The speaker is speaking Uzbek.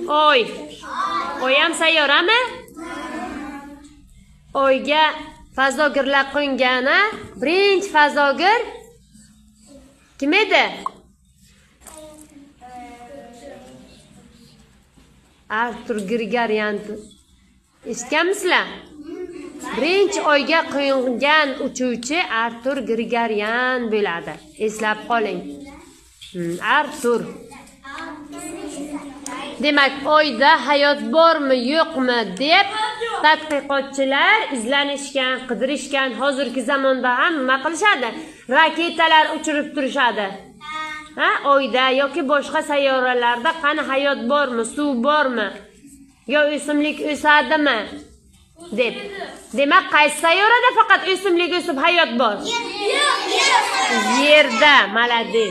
Oy. Oy ham sayyorami? Oyga fazogirlar qo'ngan, a? Birinchi fazogir kim edi? Artur Grigoryan. Eshitganmisizlar? Birinchi oyga qo'ngan uchuvchi Artur Grigoryan bo'ladi. Eslab qoling. Artur. Demak, oyda hayot bormi, yo'qmi deb tadqiqotchilar izlanishgan, qidirishgan. Hozirgi zamonda ham nima qilishadi? Raketalar uchirib turishadi. Ha, oyda yoki boshqa sayyoralarda qani hayot bormi, suv bormi, yo o'simlik o'sadimi deb. Demak, qaysi sayyorada faqat o'simlik o'sib hayot bor? Yerda. Молодец.